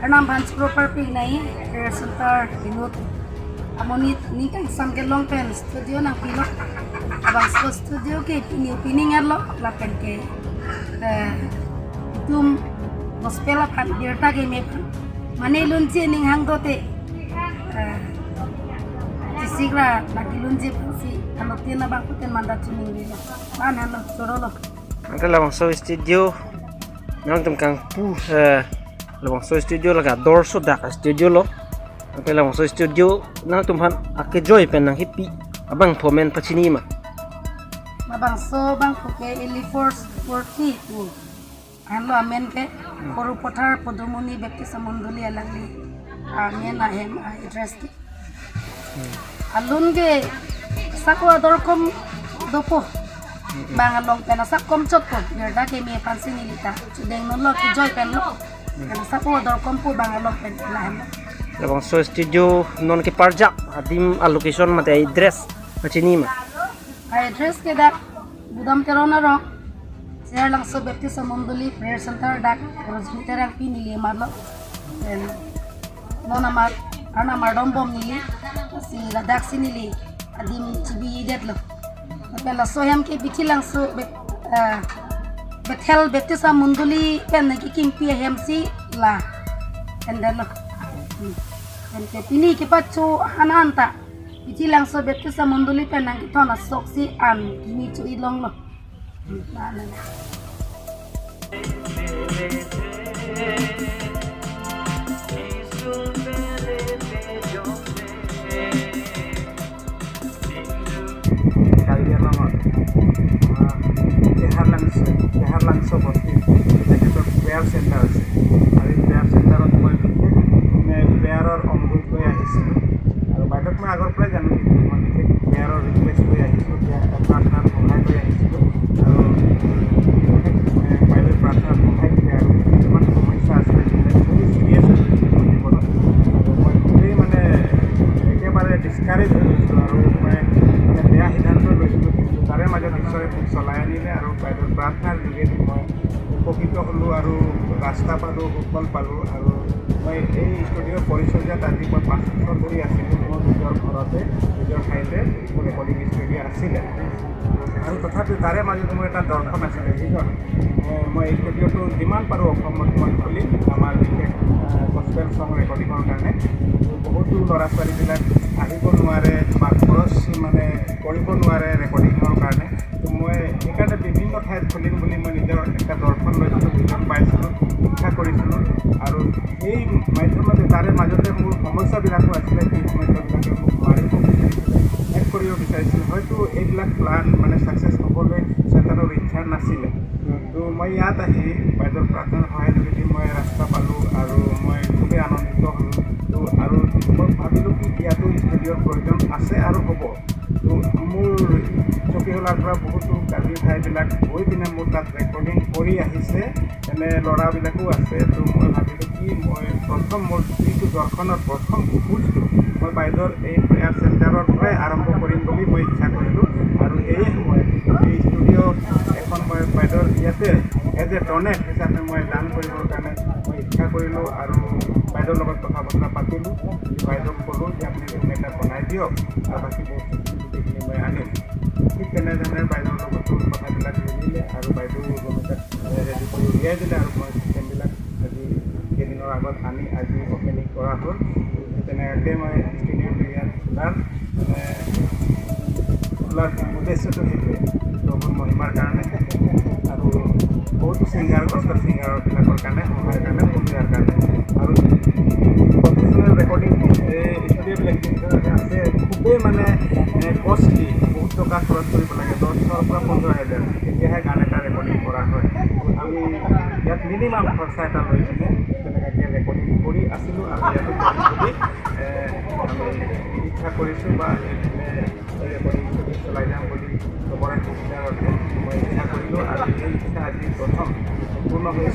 Anam ban proper pig nai prayer center binut amonit ni kang sam ke long pen studio nang pilo abang so studio ke pini pining lo la pen ke tum gospel pan birta ke me mane lunji ning hang dote sigra lagi lunji si ano tina bang puten manda chuning ni ban halo chorolo angka la bang so studio nang tum kang pu la bang so studio la ga dorso da studio lo angka la bang so studio nang tum han ake joy pen nang hipi abang phomen pachini ma mabang so bang phuke eli force 42 halo amen ke koru pothar Podumoni Baptist Mondoli alangli amen ahem address ke alun ke sakwa dorkom dopo bang along pen sak kom chot ko berda ke me fansi nilita chudeng no lo ki joy pen lo pen sakwa dorkom pu bang along pen la hem la bang so studio non ke parja adim allocation mate address machini ma address ke da budam terona ro share lang so Baptist Mondoli prayer center dak rosmiter ang pinili marlo en nona mar ana mardom bom nili si ladak sinili adim chibi det lo pela soyam ke bithilang so Bethel Baptist Mondoli pen ki kimpi hemsi la endalo en ke pini ke pachu hananta bithilang so Baptist Mondoli pen nang thona soksi an kini chu ilong lo la la. তেহাৰলাংছ বস্তি তেখেতৰ prayer centre আছে আৰু এই prayer চেণ্টাৰত মই বিশেষ প্ৰেয়াৰৰ অনুৰোধ লৈ আহিছিলোঁ আৰু বাইদেউক মই আগৰ পৰাই জানো, কিন্তু মই বিশেষ প্ৰেয়াৰৰ ৰিকুৱেষ্ট লৈ আহিছিলোঁ, প্ৰাৰ্থনাৰ সহায় লৈ আহিছিলোঁ আৰু বিশেষ বাইদেউ প্ৰাৰ্থনাৰ সহায় দিলে আৰু কিছুমান সমস্যা আছিলে যিবিলাক খুবেই চিৰিয়াছ হৈ গৈছিলে মোৰ জীৱনত আৰু মই খুবেই মানে একেবাৰে ডিছকাৰেজ হৈ গৈছিলোঁ আৰু মই মানে বেয়া সিদ্ধান্ত লৈছিলোঁ, কিন্তু তাৰে মাজত ঈশ্বৰে মোক চলাই আনিলে আৰু বাইদেউৰ প্ৰাৰ্থনাৰ যোগেদি মই উপকৃত হ'লোঁ আৰু ৰাস্তা পালোঁ, সুফল পালোঁ আৰু মই এই ষ্টুডিঅ'ৰ পৰিচৰ্যাত আজি মই 5 বছৰ ধৰি আছিলোঁ। মোৰ নিজৰ ঘৰতে নিজৰ ঠাইতে মোৰ ৰেকৰ্ডিং ষ্টুডিঅ' আছিলে আৰু তথাপিও তাৰে মাজত মোৰ এটা দৰ্শন আছিলে, ভিজন। মই এই ষ্টুডিঅ'টো যিমান পাৰোঁ অসমত মই খুলিম, আমাৰ বিশেষ গছপেল চং ৰেকৰ্ডিঙৰ কাৰণে। বহুতো ল'ৰা ছোৱালীবিলাক আহিব নোৱাৰে বা খৰচ মানে কৰিব নোৱাৰে ৰেকৰ্ডিঙৰ কাৰণে, তো মই সেইকাৰণে বিভিন্ন ঠাইত খুলিম বুলি মই নিজৰ এটা দৰ্শন লৈছিলোঁ, ভিজন পাইছিলোঁ, ইচ্ছা কৰিছিলোঁ আৰু সেই মাধ্যমতে তাৰে মাজতে মোৰ সমস্যাবিলাকো আছিলে, সেই সমস্যাবিলাকে মোক মাৰিব বিচাৰিছিলে, শেষ কৰিব বিচাৰিছিলে। হয়তো এইবিলাক প্লান মানে ছাকচেছ হ'বলৈ চয়তানৰ ইচ্ছা নাছিলে। তো মই ইয়াত আহি বাইদেউৰ প্ৰাৰ্থনাৰ সহায় যোগেদি মই ৰাস্তা পালোঁ আৰু মই খুবেই আনন্দিত হ'লোঁ। তো আৰু মই ভাবিলোঁ কি ইয়াতো ষ্টুডিঅ'ৰ প্ৰয়োজন আছে আৰু হ'ব। তো মোৰ চকীহোলাৰ পৰা বহুতো কাৰ্বি ভাইবিলাক গৈ পিনে মোৰ তাত ৰেকৰ্ডিং কৰি আহিছে, এনে ল'ৰাবিলাকো আছে। তো মই ভাবিলোঁ কি মই প্ৰথম মোৰ যিটো দৰ্শনৰ প্ৰথম খোজটো মই বাইদেউৰ এই প্ৰেয়াৰ চেণ্টাৰৰ পৰাই আৰম্ভ কৰিম বুলি মই ইচ্ছা কৰিলোঁ আৰু সেয়েহে মই এই ষ্টুডিঅ' এখন মই বাইদেউৰ ইয়াতে এজ এ ডনেট হিচাপে মই দান কৰিবৰ কাৰণে মই ইচ্ছা কৰিলোঁ আৰু বাইদেউৰ লগত কথা বতৰা পাতিলোঁ। বাইদেউক ক'লোঁ যে আপুনি ৰুম এটা বনাই দিয়ক আৰু বাকী বস্তুখিনি গোটেইখিনি মই আনিম। ঠিক তেনেধৰণে বাইদেউৰ লগতো কথাবিলাক মিলিলে আৰু বাইদেউ ৰুম এটা ৰেডি কৰি উলিয়াই দিলে আৰু মই চিষ্টেমবিলাক আজি কেইদিনৰ আগত আনি আজি অ'পেনিং কৰা হ'ল। তেনেকুৱাকৈ মই ষ্টুডিঅ'টো ইয়াত খোলাৰ মানে খোলাৰ উদ্দেশ্যটো সেইটোৱে, প্ৰভুৰ মহিমাৰ কাৰণে আৰু বহুতো ছিংগাৰ গছপেল ছিংগাৰবিলাকৰ কাৰণে সহায়ৰ কাৰণে সুবিধাৰ কাৰণে আৰু প্ৰফেচনেল ৰেকৰ্ডিং ষ্টুডিঅ'বিলাক আছে খুবেই মানে কষ্টলি, বহুত টকা খৰচ কৰিব লাগে, 10ৰ পৰা 15 হাজাৰ তেতিয়াহে গান এটা ৰেকৰ্ডিং কৰা হয়। আমি ইয়াত মিনিমাম খৰচা এটা লৈ পিনে তেনেকুৱাকৈ ৰেকৰ্ডিং কৰি আছিলোঁ আৰু ইয়াতো কৰিম বুলি আমি ইচ্ছা কৰিছোঁ বা ৰেকৰ্ডিং চলাই যাম বুলি চবৰে সুবিধাৰ অৰ্থে মই ইচ্ছা কৰিলোঁ আৰু এই ইচ্ছা আজি প্ৰথম সম্পূৰ্ণ হৈছে।